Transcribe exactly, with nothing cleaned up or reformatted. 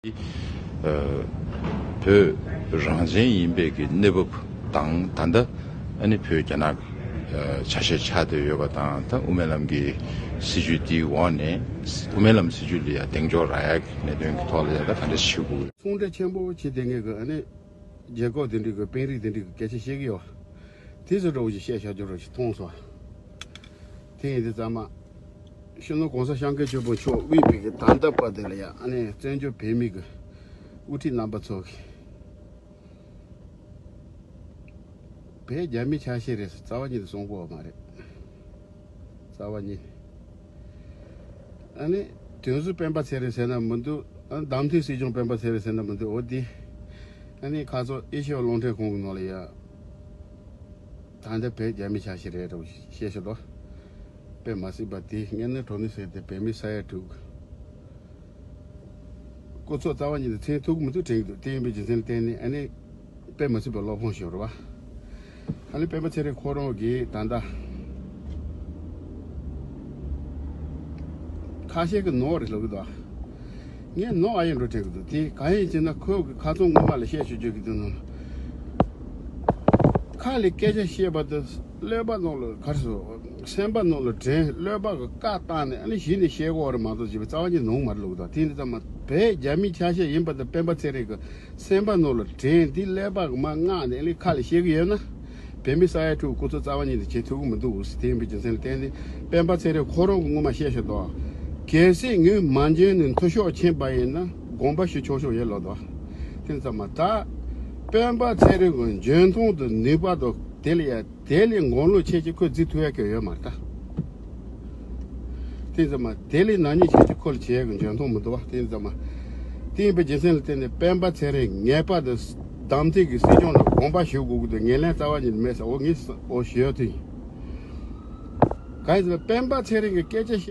ཨ། བོད་རང་བཙན་ཡིན་པའི་གི་གནས་བབ་དང་། ད་ལྟ་ཨ་ནི་བོད་རྒྱ་ནག་ཨ་ཆ་ཤས་ཆགས་བསྡད་ཡོད་པ་དང་། ད་དབུ་མའི་ལམ་གྱི་སྲིད་བྱུས་དེའི་འོག་ནས། དབུ་མའི་ལམ་སྲིད་བྱུས་ལ་ཡང་གདེང་འཇོག་རག་ཡག་གི་གནད་དོན་གྱི་ཐོག་ལ་ཡང་ད་ག་འདྲ་ཞུ་དགོས། གསུང་གྲོས་ཆེན་པོ་བྱེད་བསྡད་མཁན་གྱི་ཨ་ནི་རྒྱལ་ཁབ་དེ་འདྲའི་གི་དཔོན་རིགས་དེ་འདྲའི་གི་སྐད་ཆ་བཤད་ཀྱི་ཡོད། དེ་ཚོ་འདྲ་བོ་ཞིག་བཤད་བཞག་རྒྱུ་འདྲ་བོ་ཞིག་མཐོང་སོང་། དེ་ཡིན་དུས་ཙམ་པ། སྤྱི་ནོར་༸གོང་ས་༸སྐྱབས་མགོན་ཆེན་པོ་མཆོག་དབུས་པའི་གི་ད་ལྟ་བར་དེ་ལ་ཡང་ཨ་ནི་བཙན་བྱོལ་བོད་མི་གི་དབུ་ཁྲིད་རྣམ་པ་ཚོ་གིས་བོད་རྒྱ་མིའི་ཆ་ཤས་རེད་ཟེར་རྩ་བ་ཉིད་ནས་གསུང་གི་ཡོད་མ་རེད། རྩ་བ་ཉིད་ནས། ཨ་ནི་དོན་གཟུགས་སྤེན་པ་ཚེ་རིང་ཟེར་ན་མི་འདུག་ཨ། རྡ་མཐིལ་སྲིད་སྐྱོང་སྤེན་པ་ཚེ་རིང་ཟེར་ན་མི་འདུག་འོ་དེ། ཨ་ནི་ཁ་སང་ཨེ་ཤེ་ཡ་རླུང་འཕྲིན་ཁང་གི་ནང་ལ་ཡ། ད་ལྟ་བོད་རྒྱ་མིའི་ཆ་ཤས་རེད་འདྲ་བོ་བཤད་ཤག་དོ། དཔེ་མ་སྲིད་པ་དེ་ངས་ནི་གྲོ་ནི་ཟེར་ཏེ་བོད་མི་ས་ཡ་དྲུག་སྐུ་ཚབ་རྩ་བ་ཉིད་དུ་མཚན་ཐུག་མི་ཐུག་དྲན་གྱི་འདུག་དེ་ཡིན་པའི་རྒྱུ་མཚན་ལ་བརྟེན་ནས་ཨ་ནི་དཔེ་མ་སྲིད་པའི་བློ་ཕམ་ཞིག་རེད་བ། ཨ་ནི་སྤེན་པ་ཚེ་རིང་ཁོ་རང་གིས་ད་ལྟ་ཁ་ཤས་ཀྱི་ནོར་རེད་ལབ་ཀྱི་འདུག་ངས་ནོར་ཨ་ཡིན་འགྲོ་དྲན་གྱི་འདུག་དེ་གང་ཡིན་ཟེར་ན་ཁོས་གི་ཁ་སང་སྔོན་མ་ལ་བཤད་ཤོད་རྒྱུ་གི་དུས་ནང་ཁ་ལ་སྐད་ཆ་བཤད་པ་དེ་ཀླད་པ་ནང་ལ་ག་རེ་ཟེར། སེམས་པ་ནང་ལ་དྲན། ཀླད་པ་གི་བཀའ་བཏང་ནས་ཨ་ནི་གཞི་ནས་བཤད་དགོས་རེད་མ་གཏོགས་ཅིག་རྩ་བ་ཉིད་ནོར་མ་རེད་ལབ་ཀྱི་འདུག་དེ་འདི་ཙམ་མ་བོད་རྒྱ་མིའི་ཆ་ཤས་ཡིན་པ་དང་སྤེན་པ་ཚེ་རིང་གི་སེམས་པ་ནང་ལ་དྲན། དེ་ཀླད་པ་གི་མར་མངགས་ནས་ཨ་ནི་ཁ་ལ་བཤད་གི་ཡོད་ན། བོད་མི་ས་ཡ་དྲུག་སྐུ་ཚབ་རྩ་བ་ཉིད་ནས་བྱེད་ཐུབ་གི་མི་འདུག་དེ་ཡིན་པའི་རྒྱུ་མཚན་ལ་བརྟེན་ཏེ་སྤེན་པ་ཚེ་རིང་ཁོ་རང་གི་སྔོན་མ་བཤད་ཤག་དོ། གལ་སྲིད་ངས་མ་འཇོན་ནས་མཐོ་ཤོས་ཕྱིན་པ་ཡིན་ན་དགོངས་པ་ཞུ་ཆོག་ཆོག་ཡོད་ལབ་དོ། དེ་ཙམ་མ་ད་སྤེན་པ་ཚེ་རིང་གི་འཇོན་ཐང་དང་ནུས་པ་དང་དེ་ལ་ཡ། དེ་ལས་མགོ་ལོག་ཆེ་ཆེ་ཁོས་བརྩི་ཐུབ་ཡ་གི་ཡོད་མ་རེད་ད། དེ་ཙམ་མ་དེ་ལས་ནག་ཉེས་ཆེ་ཆེ་ཁོ་ལ་བྱེད་ཡ་གི་འཇོན་ཐང་མི་འདུག་བ། དེ་ཙམ་མ་དེ་ཡིན་པའི་རྒྱུ་མཚན་ལ་བརྟེན་ནས་སྤེན་པ་ཚེ་རིང་ངེས་པར་དུ་རྡ་མཐིལ་གྱི་སྲིད་སྐྱོང་ལ་དགོངས་པ་ཞུ་དགོས་ཀྱི་འདུག་ངོས་ལེན་རྩ་བ་ཉིད་མེད་ཟེར། འོ་ངས་འོ་ཞུ་ཡ་དེ་ཡིན། གང་ཡིན་ཟེར་ན་སྤེན་པ་ཚེ་རིང་གི་སྐད་ཆ་བཤད།